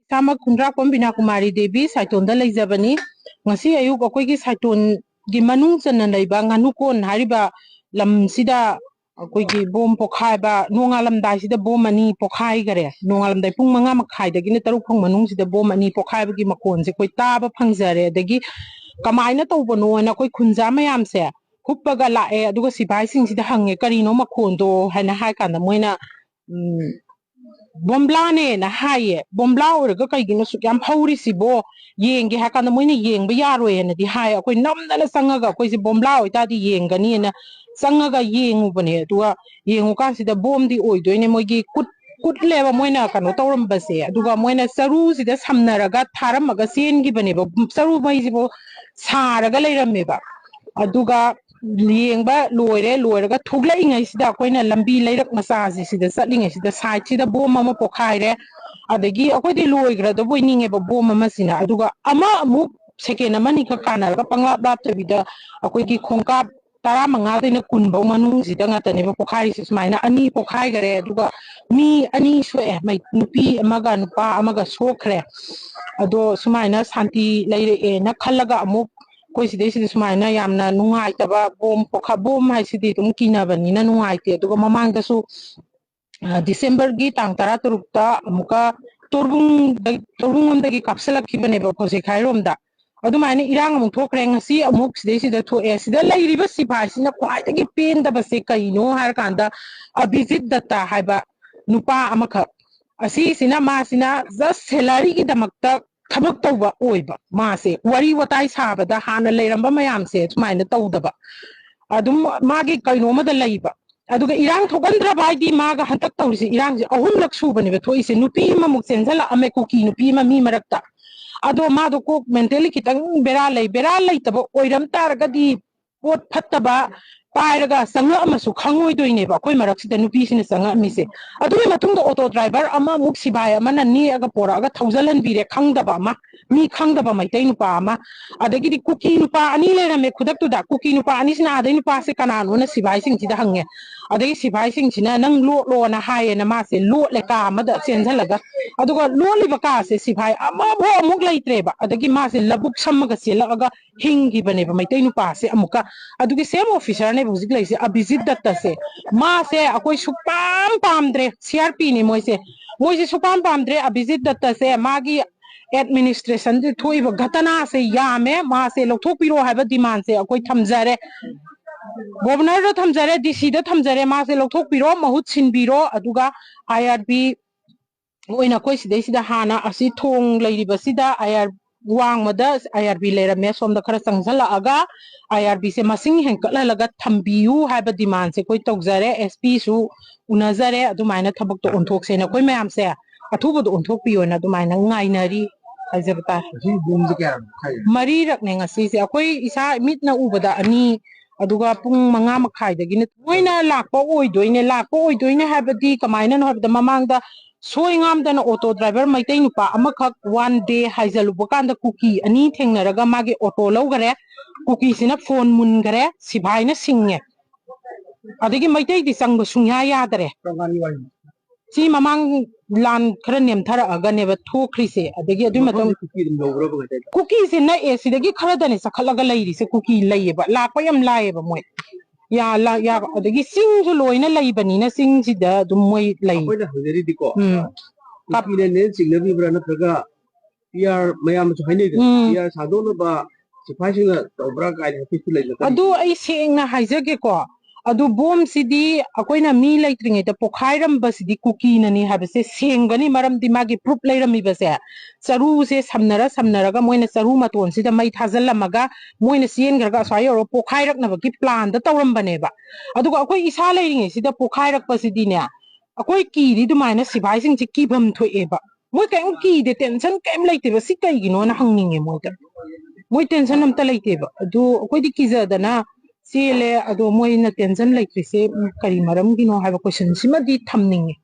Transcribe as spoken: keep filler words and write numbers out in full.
ꯏꯁꯥꯃꯛ ꯈꯨꯟꯗ꯭ꯔꯥꯛꯄꯝ ꯕꯤꯅꯥ ꯀꯨꯃꯥꯔꯤ ꯗꯦꯕꯤ ꯁꯥꯏꯇꯣꯟꯗ ꯂꯩꯖꯕꯅꯤ꯫ ꯉꯁꯤ ꯑꯌꯨꯛ ꯑꯩꯈꯣꯏꯒꯤ ꯁꯥꯏꯇꯣꯟꯒꯤ ꯃꯅꯨꯡ ꯆꯟꯅ ꯂꯩꯕ ꯉꯥꯅꯨꯀꯣꯟ ꯍꯥꯏꯔꯤꯕ ꯂꯝꯁꯤꯗ ꯑꯩꯈꯣꯏꯒꯤ ꯕꯣꯝ ꯄꯣꯈꯥꯏꯕ, ꯅꯣꯡꯉꯥꯜꯂꯝꯗꯥꯏꯁꯤꯗ ꯕꯣꯝ ꯑꯅꯤ ꯄꯣꯈꯥꯏꯈꯔꯦ꯫ ꯅꯣꯡꯉꯥꯜꯂꯝꯗꯥꯏ ꯄꯨꯡ ꯃꯉꯥ ꯃꯈꯥꯏꯗꯒꯤꯅ ꯇꯔꯨꯛ ꯐꯥꯎ ꯃꯅꯨꯡꯁꯤꯗ ꯕꯣꯝ ꯑꯅꯤ ꯄꯣꯈꯥꯏꯕꯒꯤ ꯃꯈꯣꯟꯁꯦ ꯑꯩꯈꯣꯏ ꯇꯥꯕ ꯐꯪꯖꯔꯦ꯫ ꯑꯗꯒꯤ ꯀꯃꯥꯏꯅ ꯇꯧꯕꯅꯣꯅ ꯑꯩꯈꯣꯏ ꯈꯨꯟꯖꯥ ꯃꯌꯥꯝꯁꯦ ꯍꯨꯞꯄꯒ ꯂꯥꯛꯑꯦ꯫ ꯑꯗꯨꯒ ꯁꯤꯐꯥꯏꯁꯤꯡꯁꯤꯗ ꯍꯪꯉꯦ, "ꯀꯔꯤꯅꯣ ꯃꯈꯣꯟꯗꯣ?" ꯍꯥꯏꯅ ꯍꯥꯏ ꯀꯥꯟꯗ ꯃꯣꯏꯅ, ꯎꯝ, "ꯕꯣꯝꯕ꯭ꯂꯥꯅꯦꯅ" ꯍꯥꯏꯌꯦ꯫ "ꯕꯣꯝꯕ꯭ꯂꯥ ꯑꯣꯏꯔꯒ ꯀꯩꯒꯤꯅꯣ ꯁꯨꯛ ꯌꯥꯝ ꯍꯧꯔꯤꯁꯤꯕꯣ? ꯌꯦꯡꯒꯦ" ꯍꯥꯏ ꯀꯥꯟꯗ ꯃꯣꯏꯅ ꯌꯦꯡꯕ ꯌꯥꯔꯣꯏꯅꯗꯤ ꯍꯥꯏ꯫ ꯑꯩꯈꯣꯏ ꯅꯝꯗꯅ ꯆꯪꯉꯒ, ꯑꯩꯈꯣꯏꯁꯦ ꯕꯣꯝꯕ꯭ꯂꯥ ꯑꯣꯏꯇꯥꯔꯗꯤ ꯌꯦꯡꯒꯅꯤꯅ ꯆꯪꯉꯒ ꯌꯦꯡꯉꯨꯕꯅꯦ꯫ ꯑꯗꯨꯒ ꯌꯦꯡꯉꯨꯀꯥꯟꯁꯤꯗ ꯕꯣꯝꯗꯤ ꯑꯣꯏꯗꯣꯏꯅꯦ꯫ ꯃꯣꯏꯒꯤ ꯀꯨꯠ ꯀꯨꯠꯂꯦꯕ ꯃꯣꯏꯅ ꯀꯩꯅꯣ ꯇꯧꯔꯝꯕꯁꯦ꯫ ꯑꯗꯨꯒ ꯃꯣꯏꯅ ꯆꯔꯨꯁꯤꯗ ꯁꯝꯅꯔꯒ ꯊꯥꯔꯝꯃꯒ ꯆꯦꯟꯈꯤꯕꯅꯦꯕ꯫ ꯆꯔꯨ ꯃꯩꯁꯤꯕꯨ ꯁꯥꯔꯒ ꯂꯩꯔꯝꯃꯦꯕ꯫ ꯑꯗꯨꯒ ꯌꯦꯡꯕ ꯂꯣꯏꯔꯦ꯫ ꯂꯣꯏꯔꯒ ꯊꯣꯛꯂꯛꯏꯉꯩꯁꯤꯗ ꯑꯩꯈꯣꯏꯅ ꯂꯝꯕꯤ ꯂꯩꯔꯛ ꯃꯆꯥꯁꯦ ꯁꯤꯗ ꯆꯠꯂꯤꯉꯩꯁꯤꯗ ꯁꯥꯏꯠꯁꯤꯗ ꯕꯣꯝ ꯑꯃ ꯄꯣꯈꯥꯏꯔꯦ꯫ ꯑꯗꯒꯤ ꯑꯩꯈꯣꯏꯗꯤ ꯂꯣꯏꯈ꯭ꯔꯗꯕꯣꯏ ꯅꯤꯡꯉꯦꯕ ꯕꯣꯝ ꯑꯃꯁꯤꯅ꯫ ꯑꯗꯨꯒ ꯑꯃ ꯑꯃꯨꯛ ꯁꯦꯀꯦꯟ ꯑꯃꯅꯤꯈꯛ ꯀꯥꯟꯅꯔꯒ ꯄꯪꯂꯥꯞ ꯂꯥꯞꯇꯕꯤꯗ ꯑꯩꯈꯣꯏꯒꯤ ꯈꯣꯡꯀꯥꯞ ꯇꯔꯥꯃꯉꯥꯗꯩꯅ ꯀꯨꯟ ꯐꯧ ꯃꯅꯨꯡꯁꯤꯗ ꯉꯥꯛꯇꯅꯦꯕ ꯄꯣꯈꯥꯏꯔꯤꯁꯦ꯫ ꯁꯨꯃꯥꯏꯅ ꯑꯅꯤ ꯄꯣꯈꯥꯏꯈꯔꯦ꯫ ꯑꯗꯨꯒ ꯃꯤ ꯑꯅꯤ ꯁꯣꯛꯑꯦ, ꯃꯩ-, ꯅꯨꯄꯤ ꯑꯃꯒ ꯅꯨꯄꯥ ꯑꯃꯒ ꯁꯣꯛꯈ꯭ꯔꯦ꯫ ꯑꯗꯣ ꯁꯨꯃꯥꯏꯅ ꯁꯥꯟꯇꯤ ꯂꯩꯔꯛꯑꯦꯅ ꯈꯜꯂꯒ ꯑꯃꯨꯛ ꯑꯩꯈꯣꯏ ꯁꯤꯗꯩꯁꯤꯗ ꯁꯨꯃꯥꯏꯅ ꯌꯥꯝꯅ ꯅꯨꯡꯉꯥꯏꯇꯕ ꯕꯣꯝ ꯄꯣꯈꯥ-, ꯕꯣꯝ ꯍꯥꯏꯁꯤꯗꯤ ꯑꯗꯨꯝ ꯀꯤꯅꯕꯅꯤꯅ ꯅꯨꯡꯉꯥꯏꯇꯦ꯫ ꯑꯗꯨꯒ ꯃꯃꯥꯡꯗꯁꯨ, ꯑ, ꯗꯤꯁꯦꯝꯕꯔꯒꯤ ꯇꯥꯡ ꯇꯔꯥꯇꯔꯨꯛꯇ ꯑꯃꯨꯛꯀ ꯇꯣꯔꯕꯨꯡꯗ-, ꯇꯣꯔꯕꯨꯡꯂꯣꯝꯗꯒꯤ ꯀꯥꯞꯁꯤꯜꯂꯛꯈꯤꯕꯅꯦꯕ ꯈꯣꯁꯦꯈꯥꯏꯔꯣꯝꯗ꯫ ꯑꯗꯨꯃꯥꯏꯅ ꯏꯔꯥꯡ ꯑꯃꯨꯛ ꯊꯣꯛꯈ꯭ꯔꯦ꯫ ꯉꯁꯤ ꯑꯃꯨꯛ ꯁꯤꯗꯩꯁꯤꯗ ꯊꯣꯛꯑꯦ꯫ ꯁꯤꯗ ꯂꯩꯔꯤꯕ ꯁꯤꯐꯥꯏꯁꯤꯅ ꯈ꯭ꯋꯥꯏꯗꯒꯤ ꯄꯦꯟꯗꯕꯁꯦ ꯀꯩꯅꯣ ꯍꯥꯏꯔꯀꯥꯟꯗ, ꯑꯚꯤꯖꯤꯠ ꯗꯠꯇꯥ ꯍꯥꯏꯕ ꯅꯨꯄꯥ ꯑꯃꯈꯛ, ꯑꯁꯤꯁꯤꯅ, ꯃꯥꯁꯤꯅ just salary ꯒꯤꯗꯃꯛꯇ ꯊꯕꯛ ꯇꯧꯕ ꯑꯣꯏꯕ꯫ ꯃꯥꯁꯦ ꯋꯥꯔꯤ ꯋꯥꯇꯥꯏ ꯁꯥꯕꯗ ꯍꯥꯟꯅ ꯂꯩꯔꯝꯕ ꯃꯌꯥꯝꯁꯦ ꯁꯨꯃꯥꯏꯅ ꯇꯧꯗꯕ, ꯑꯗꯨꯝ ꯃꯥꯒꯤ ꯀꯩꯅꯣ ꯑꯃꯗ ꯂꯩꯕ꯫ ꯑꯗꯨꯒ ꯏꯔꯥꯡ ꯊꯣꯛꯍꯟꯗ꯭ꯔꯕ ꯍꯥꯏꯗꯤ, ꯃꯥꯒ ꯍꯟꯗꯛ ꯇꯧꯔꯤꯁꯦ ꯏꯔꯥꯡꯁꯦ ꯑꯍꯨꯝꯂꯛ ꯁꯨꯕꯅꯦꯕ ꯊꯣꯛꯏꯁꯦ꯫ ꯅꯨꯄꯤ ꯑꯃꯃꯨꯛ ꯆꯦꯟꯁꯤꯜꯂꯛꯑꯝꯃꯦ, ꯀꯨꯀꯤ ꯅꯨꯄꯤ ꯑꯃ ꯃꯤ ꯃꯔꯛꯇ꯫ ꯑꯗꯣ ꯃꯥꯗꯣ ꯀꯣꯛ mentally ꯈꯤꯇꯪ ꯕꯦꯔꯥ ꯂꯩ꯫ ꯕꯦꯔꯥ ꯂꯩꯇꯕ ꯑꯣꯏꯔꯝ ꯇꯥꯔꯒꯗꯤ, ꯄꯣꯠ ꯐꯠꯇꯕ ꯄꯥꯏꯔꯒ ꯆꯪꯉꯛꯑꯃꯁꯨ ꯈꯪꯉꯣꯏꯗꯣꯏꯅꯦꯕ ꯑꯩꯈꯣꯏ ꯃꯔꯛꯁꯤꯗ ꯅꯨꯄꯤꯁꯤꯅ ꯆꯪꯉꯛꯑꯝꯃꯤꯁꯦ꯫ ꯑꯗꯨꯒꯤ ꯃꯇꯨꯡꯗ ꯑꯣꯇꯣ ꯗ꯭ꯔꯥꯏꯚꯔ ꯑꯃꯃꯨꯛ ꯁꯤꯕꯥꯏ ꯑꯃꯅ ꯅꯦꯛꯑꯒ ꯄꯣꯔꯛꯑꯒ ꯊꯧꯖꯜꯍꯟꯕꯤꯔꯦ, ꯈꯪꯗꯕ ꯑꯃ, ꯃꯤ ꯈꯪꯗꯕ ꯃꯩꯇꯩ ꯅꯨꯄꯥ ꯑꯃ꯫ ꯑꯗꯒꯤꯗꯤ ꯀꯨꯀꯤ ꯅꯨꯄꯥ ꯑꯅꯤ ꯂꯩꯔꯝꯃꯦ ꯈꯨꯗꯛꯇꯨꯗ꯫ ꯀꯨꯀꯤ ꯅꯨꯄꯥ ꯑꯅꯤꯁꯤꯅ ꯑꯥꯗꯩ ꯅꯨꯄꯥꯁꯦ ꯀꯅꯥꯅꯣꯅ ꯁꯤꯕꯥꯏꯁꯤꯡꯁꯤꯗ ꯍꯪꯉꯦ꯫ ꯑꯗꯒꯤ ꯁꯤꯕꯥꯏꯁꯤꯡꯁꯤꯅ "ꯅꯪ ꯂꯣꯠꯂꯣꯅ" ꯍꯥꯏꯌꯦꯅ ꯃꯥꯁꯦ ꯂꯣꯠꯂꯦ ꯀꯥ ꯑꯃꯗ ꯆꯦꯟꯁꯤꯜꯂꯒ꯫ ꯑꯗꯨꯒ ꯂꯣꯠꯂꯤꯕ ꯀꯥꯁꯦ ꯁꯤꯐꯥꯏ ꯑꯃꯐꯥꯎ ꯑꯃꯨꯛ ꯂꯩꯇ꯭ꯔꯦꯕ꯫ ꯑꯗꯒꯤ ꯃꯥꯁꯦ ꯂꯧꯕꯨꯛ ꯁꯝꯃꯒ ꯆꯦꯜꯂꯛꯑꯒ ꯍꯤꯡꯈꯤꯕꯅꯦꯕ ꯃꯩꯇꯩ ꯅꯨꯄꯥꯁꯦ ꯑꯃꯨꯛꯀ꯫ ꯑꯗꯨꯒꯤ ꯁꯦꯝ ꯑꯣꯐꯤꯁꯔꯅꯦꯕ ꯍꯧꯖꯤꯛ ꯂꯩꯔꯤꯁꯦ, ꯑꯕꯤꯖꯤꯠ ꯗꯠꯇꯁꯦ꯫ ꯃꯥꯁꯦ ꯑꯩꯈꯣꯏ ꯁꯨꯛꯄꯥꯝ ꯄꯥꯝꯗ꯭ꯔꯦ, ꯁꯤ ꯑꯥꯔ ꯄꯤꯅꯦ ꯃꯣꯏꯁꯦ꯫ ꯃꯣꯏꯁꯦ ꯁꯨꯛꯄꯥꯝ ꯄꯥꯝꯗ꯭ꯔꯦ꯫ ꯑꯕꯤꯖꯤꯠ ꯗꯠꯇꯁꯦ ꯃꯥꯒꯤ ꯑꯦꯗꯃꯤꯅꯤꯁꯇ꯭ꯔꯦꯁꯟꯗ ꯊꯣꯛꯏꯕ ꯘꯇꯅꯥꯁꯦ ꯌꯥꯝꯃꯦ꯫ ꯃꯥꯁꯦ ꯂꯧꯊꯣꯛꯄꯤꯔꯣ ꯍꯥꯏꯕ ꯗꯤꯃꯥꯟꯁꯦ ꯑꯩꯈꯣꯏ ꯊꯝꯖꯔꯦ꯫ ꯒꯣꯕꯔꯅꯔꯗ ꯊꯝꯖꯔꯦ, ꯗꯤ ꯁꯤꯗ ꯊꯝꯖꯔꯦ꯫ ꯃꯥꯁꯦ ꯂꯧꯊꯣꯛꯄꯤꯔꯣ, ꯃꯍꯨꯠ ꯁꯤꯟꯕꯤꯔꯣ꯫ ꯑꯗꯨꯒ ꯑꯥꯏ ꯑꯥꯔ ꯕꯤ ꯑꯣꯏꯅ ꯑꯩꯈꯣꯏ ꯁꯤꯗꯩꯁꯤꯗ ꯍꯥꯟꯅ ꯑꯁꯤ ꯊꯣꯡ ꯂꯩꯔꯤꯕꯁꯤꯗ ꯑꯥꯏ ꯑꯥꯔ ꯋꯥꯡꯃꯗ ꯑꯥꯏ ꯑꯥꯔ ꯕꯤ ꯂꯩꯔꯝꯃꯦ꯫ ꯁꯣꯝꯗ ꯈꯔ ꯆꯪꯁꯤꯜꯂꯛꯑꯒ ꯑꯥꯏ ꯑꯥꯔ ꯕꯤꯁꯦ ꯃꯁꯤꯡ ꯍꯦꯟꯀꯠꯍꯜꯂꯒ ꯊꯝꯕꯤꯌꯨ ꯍꯥꯏꯕ ꯗꯤꯃꯥꯟꯁꯦ ꯑꯩꯈꯣꯏ ꯇꯧꯖꯔꯦ꯫ ꯑꯦꯁ ꯄꯤꯁꯨ ꯎꯅꯖꯔꯦ꯫ ꯑꯗꯨꯃꯥꯏꯅ ꯊꯕꯛꯇꯣ ꯑꯣꯟꯊꯣꯛꯁꯦꯅ ꯑꯩꯈꯣꯏ ꯃꯌꯥꯝꯁꯦ ꯑꯊꯨꯕꯗ ꯑꯣꯟꯊꯣꯛꯄꯤꯌꯣꯅ ꯑꯗꯨꯃꯥꯏꯅ ꯉꯥꯏꯅꯔꯤ ꯍꯥꯏꯖꯕ ꯇꯥꯔꯦ꯫ ꯑꯁꯤ ꯕꯣꯝꯁꯦ ꯀꯌꯥ ꯈꯥꯏꯔꯤꯅꯣ? ꯃꯔꯤꯔꯛꯅꯦ ꯉꯁꯤꯁꯦ꯫ ꯑꯩꯈꯣꯏ ꯏꯁꯥ ꯃꯤꯠꯅ ꯎꯕꯗ ꯑꯅꯤ, ꯑꯗꯨꯒ ꯄꯨꯡ ꯃꯉꯥ ꯃꯈꯥꯏꯗꯒꯤꯅ ꯃꯣꯏꯅ ꯂꯥꯛꯄ ꯑꯣꯏꯗꯣꯏꯅꯦ꯫ ꯂꯥꯛꯄ ꯑꯣꯏꯗꯣꯏꯅꯦ ꯍꯥꯏꯕꯗꯤ ꯀꯃꯥꯏꯅꯅꯣ ꯍꯥꯏꯕꯗ, ꯃꯃꯥꯡꯗ ꯁꯣꯏ ꯉꯥꯝꯗꯅ ꯑꯣꯇꯣ ꯗ꯭ꯔꯥꯏꯚꯔ ꯃꯩꯇꯩ ꯅꯨꯄꯥ ꯑꯃꯈꯛ ꯋꯥꯟ ꯗꯦ ꯍꯥꯏꯖꯜꯂꯨꯕ ꯀꯥꯟꯗ ꯀꯨꯀꯤ ꯑꯅꯤ ꯊꯦꯡꯅꯔꯒ ꯃꯥꯒꯤ ꯑꯣꯇꯣ ꯂꯧꯈꯔꯦ꯫ ꯀꯨꯀꯤꯁꯤꯅ ꯐꯣꯟ ꯃꯨꯟꯈꯔꯦ, ꯁꯤꯐꯥꯏꯅ ꯁꯤꯡꯉꯦ꯫ ꯑꯗꯒꯤ ꯃꯩꯇꯩꯗꯤ ꯆꯪꯕ ꯁꯨꯡꯌꯥ ꯌꯥꯗꯔꯦ꯫ ꯀꯔꯝ ꯀꯥꯟꯒꯤ ꯋꯥꯔꯤꯅꯣ? ꯁꯤ ꯃꯃꯥꯡ ꯂꯥꯟ ꯈꯔ ꯅꯦꯝꯊꯔꯛꯑꯒꯅꯦꯕ ꯊꯣꯛꯈ꯭ꯔꯤꯁꯦ꯫ ꯑꯗꯒꯤ ꯑꯗꯨꯒꯤ ꯃꯇꯨꯡ ꯃꯐꯝꯁꯦ ꯀꯨꯀꯤ ꯑꯗꯨꯝ ꯂꯧꯕ꯭ꯔꯕ ꯀꯩꯅꯣ? ꯀꯨꯀꯤꯁꯦ ꯅꯛꯑꯦ, ꯁꯤꯗꯒꯤ ꯈꯔꯗꯅꯦ ꯆꯈꯠꯂꯒ ꯂꯩꯔꯤꯁꯦ꯫ ꯀꯨꯀꯤ ꯂꯩꯌꯦꯕ, ꯂꯥꯛꯄ ꯌꯥꯝ ꯂꯥꯏꯌꯦꯕ ꯃꯣꯏ꯫ ꯌꯥ-, ꯂꯥ-, ꯌꯥ-, ꯑꯗꯒꯤ ꯆꯤꯡꯁꯨ ꯂꯣꯏꯅ ꯂꯩꯕꯅꯤꯅ ꯆꯤꯡꯁꯤꯗ ꯑꯗꯨꯝ ꯃꯣꯏ ꯂꯩ꯫ ꯑꯩꯈꯣꯏꯅ ꯍꯪꯖꯔꯤꯗꯤꯀꯣ, ꯎꯝ꯫ ꯀꯨꯀꯤꯅꯅꯦ ꯆꯤꯡꯅꯕꯤꯕ꯭ꯔꯥ ꯅꯠꯇ꯭ꯔꯒ ꯄꯤ ꯑꯥꯔ ꯃꯌꯥꯝꯅꯁꯨ ꯍꯥꯏꯅꯩꯗꯅ, ꯎꯝ꯫ ꯄꯤ ꯑꯥꯔ ꯁꯥꯗꯣꯛꯅꯕ ꯁꯤꯐꯥꯏꯁꯤꯡꯅ ꯇꯧꯕ꯭ꯔꯥ ꯀꯥꯏꯅ ꯍꯥꯏꯐꯦꯠꯁꯨ ꯂꯩꯅ ꯑꯗꯨ ꯇꯥꯏ꯫ ꯑꯩ ꯁꯦꯡꯅ ꯍꯥꯏꯖꯒꯦꯀꯣ, ꯑꯗꯨ ꯕꯣꯝꯁꯤꯗꯤ ꯑꯩꯈꯣꯏꯅ ꯃꯤ ꯂꯩꯇ꯭ꯔꯤꯉꯩꯗ ꯄꯣꯈꯥꯏꯔꯝꯕꯁꯤꯗꯤ ꯀꯨꯀꯤꯅꯅꯤ ꯍꯥꯏꯕꯁꯦ ꯁꯦꯡꯒꯅꯤ, ꯃꯔꯝꯗꯤ ꯃꯥꯒꯤ ꯄ꯭ꯔꯨꯞ ꯂꯩꯔꯝꯃꯤꯕꯁꯦ, ꯆꯔꯨꯁꯦ ꯁꯝꯅꯔ ꯁꯝꯅꯔꯒ ꯃꯣꯏꯅ ꯆꯔꯨ ꯃꯇꯣꯟꯁꯤꯗ ꯃꯩ ꯊꯥꯖꯤꯜꯂꯝꯃꯒ ꯃꯣꯏꯅ ꯆꯦꯟꯈ꯭ꯔꯒ ꯑꯁ꯭ꯋꯥꯏ ꯌꯧꯔꯒ ꯄꯣꯈꯥꯏꯔꯛꯅꯕꯒꯤ ꯄ꯭ꯂꯥꯟꯗ ꯇꯧꯔꯝꯕꯅꯦꯕ꯫ ꯑꯗꯨꯒ ꯑꯩꯈꯣꯏ ꯏꯁꯥ ꯂꯩꯔꯤꯉꯩꯁꯤꯗ ꯄꯣꯈꯥꯏꯔꯛꯄꯁꯤꯗꯤꯅꯦ, ꯑꯩꯈꯣꯏ ꯀꯤꯔꯤ ꯑꯗꯨꯃꯥꯏꯅ ꯁꯤꯐꯥꯏꯁꯤꯡꯁꯦ ꯀꯤꯐꯝ ꯊꯣꯛꯑꯦꯕ꯫ ꯃꯣꯏ ꯀꯔꯤꯝ ꯀꯤꯗꯦ, ꯇꯦꯟꯁꯟ ꯀꯔꯤꯝ ꯂꯩꯇꯦꯕ꯫ ꯁꯤ ꯀꯩꯒꯤꯅꯣꯅ ꯍꯪꯅꯤꯡꯉꯦ ꯃꯣꯏꯗ꯫ ꯃꯣꯏ ꯇꯦꯟꯁꯟ ꯑꯝꯇ ꯂꯩꯇꯦꯕ꯫ ꯑꯗꯨ ꯑꯩꯈꯣꯏꯗꯤ ꯀꯤꯖꯗꯅ ꯆꯦꯜꯂꯦ, ꯑꯗꯣ ꯃꯣꯏꯅ ꯇꯦꯟꯁꯟ ꯂꯩꯇ꯭ꯔꯤꯁꯦ ꯀꯔꯤ ꯃꯔꯝꯒꯤꯅꯣ ꯍꯥꯏꯕ ꯀꯣꯏꯁꯟꯁꯤꯃꯗꯤ ꯊꯝꯅꯤꯡꯉꯦ꯫